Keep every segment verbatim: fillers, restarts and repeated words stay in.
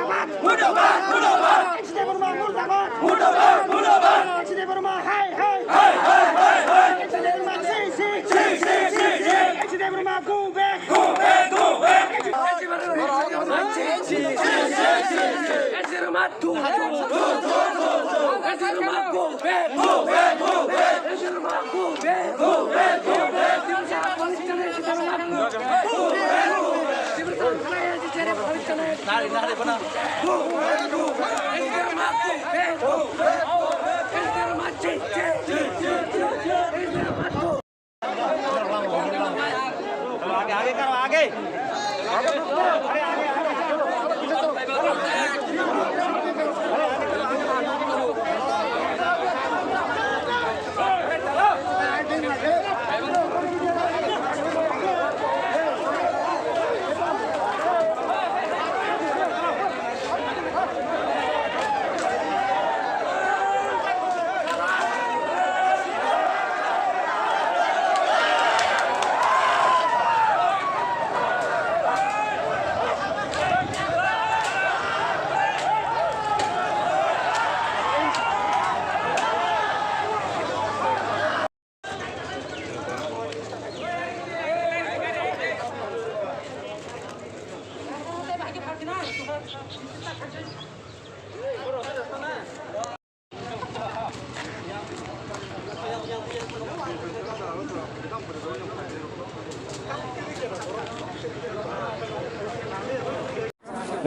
Murdabad! Murdabad! Murdabad! H D Burma murdabad! Murdabad! Murdabad! H D Burma hai hai! Hai hai hai hai! H D Burma chi chi! Chi chi chi chi! H D Burma go back! Go back! Go back! H D Burma go back! Go back! Go back! H D Burma go back! Go back! Go back!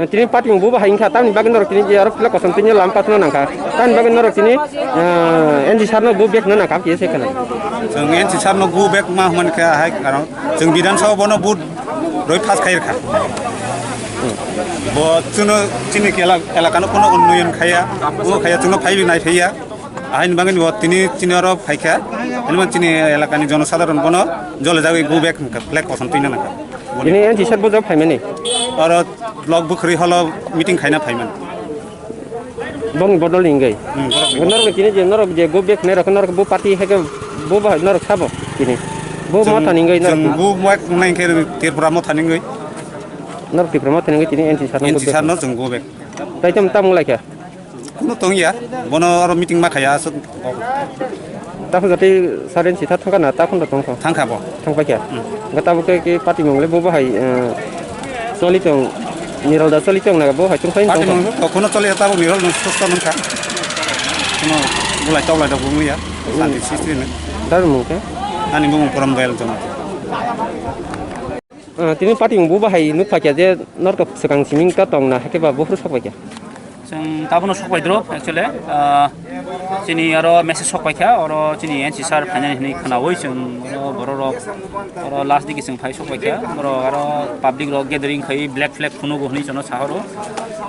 Tini party bo bahai wngkha, tamni bagwi norok tini je aro flag kosom tini lam pathna nangkha. Tamni bagwi norok tini, ah, N G sir no go back no nangkha, kisa se khna. Chwng N G sir no go back ma hwnmani khe ahai karon chwng Bidhan Sabha bono vote roi pass khai rwkha. Bo chwngno chini kela-, elakano kono unnoyon khaiya, o khaiya chwngno phaibi nai phaiya. Ahaini bagwi bo tini chini oro phaikha, hinwi chini elakani jonosadharon bono jole jagwi go back hwnkha, flag kosom twina nangkha. Tini N G sir bo jab phaimani? Oro block bwkhwrwi holo meeting khaina phaimani. Bongni bodol ni wngwi. Hmm, borok ni bodol. Norok ni tini je norok je go back nai rok norok bo party hai khe bo ba norok sabo tini. Bo chwng, motha ni wngwi norok. Chwng bo motha ni wngkhe Tripura motha ni wngwi. Norok Tripura motha ni wngwi tini N G sir no go back. N G sir no chwng go back. Tai tamo tamo lai kha. Kuno tong ya, bono oro meeting ma khaya aswk. Takhun jati saren sitha thangkha na, takhun da tongkha? Thangkha bo. Thangpai kha? Hmm. Ga tabuk ke, ke party mung le bo bahai, eh, choli tong, Nirol da choli tong na bo hai tongpai. Party tongkha. Mung to kuno choli ya, tabuk Nirol no susto nungkha. Kuno bulai tawlai da bung ya, santi sistri ne. Dar mung ke? Ani bung Porom Dayal Jamatia. Ah, tini party mung bo bahai nuk phaikya je norok swkang siming ta tong na, hakhe ba buphuru sok phaikya. Chwng tabukno sok pai drop, actually. Ah, chini aro message sok paikha, oro chini N C sir phainani hwnwi khwnaui chwng oro bororok, oro last digi chwng phai sok paikha, borok aro public rok gathering khai black flag phunugo hwnwi chwngno sahoro.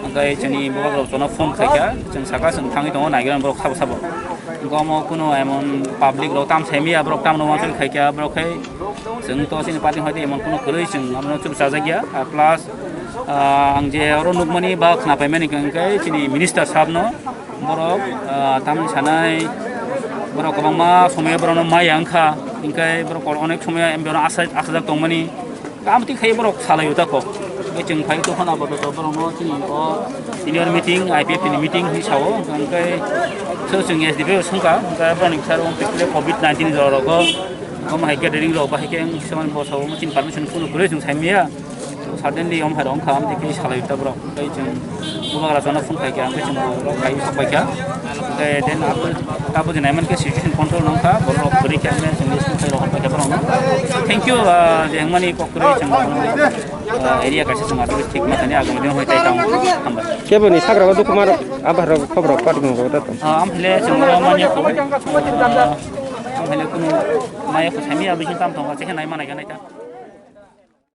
Hwnkhe chini bubagrok chwngno phone khaikha, chwng saka chwng thangwi tongo, naigra borok sabo sabo. Hwnkhe omo kuno emon public rok tam saimaya, borok tamno uansukni khaikha, borok khai chwng to chini party hoite emon kuno kwrwi chwng abono chubachajakya. Ah, plus, ah, ang je oro nukmani ba khwnapaimani hwnkhe chini minister sabno borok, ah, tamni sanai borok kwbangma somoyo borokno maya wngkha, hwnkhe borok onek somoyo M P no asa-, asajak tongmani. Kam twi khai borok salai uta kok. Bai chwng phai to khana bodo to borok no chini o senior meeting, I P F T ni meeting hi sao. Hwnkhe so chwng S D P o sungka, hwnkhe borok ni sar o covid nineteen jora rogo. Omo hai gathering rok bahai khe ang kisaman bo sao, chini permission kuno kwrwi chwng saimaya. Suddenly om hai rok wngkha, am twi salai uta borok. Tei chwng bubagra chana phone khai kha, hwnkhe chwng borok khai sok pai kha. Hwnkhe then abo, abo je naiman khe situation control nang kha, borok rok kwrwi kha, hwnkhe chwng phone khai rok pai kha borok no. Thank you, ah, je wngmani kok kwrwi chwng, ah, area kaisa chwng aswk thik ma thani agami din hoi tai tong hambai. Kebo ni sagra o dukhu mar abar rok khobor rok pat gung rok da tong. Ah, am phile chwng oro manya ko, ah, am phile kunu maya ko sami abi hin tam tong kha, chekhe nai manai kha nai ta.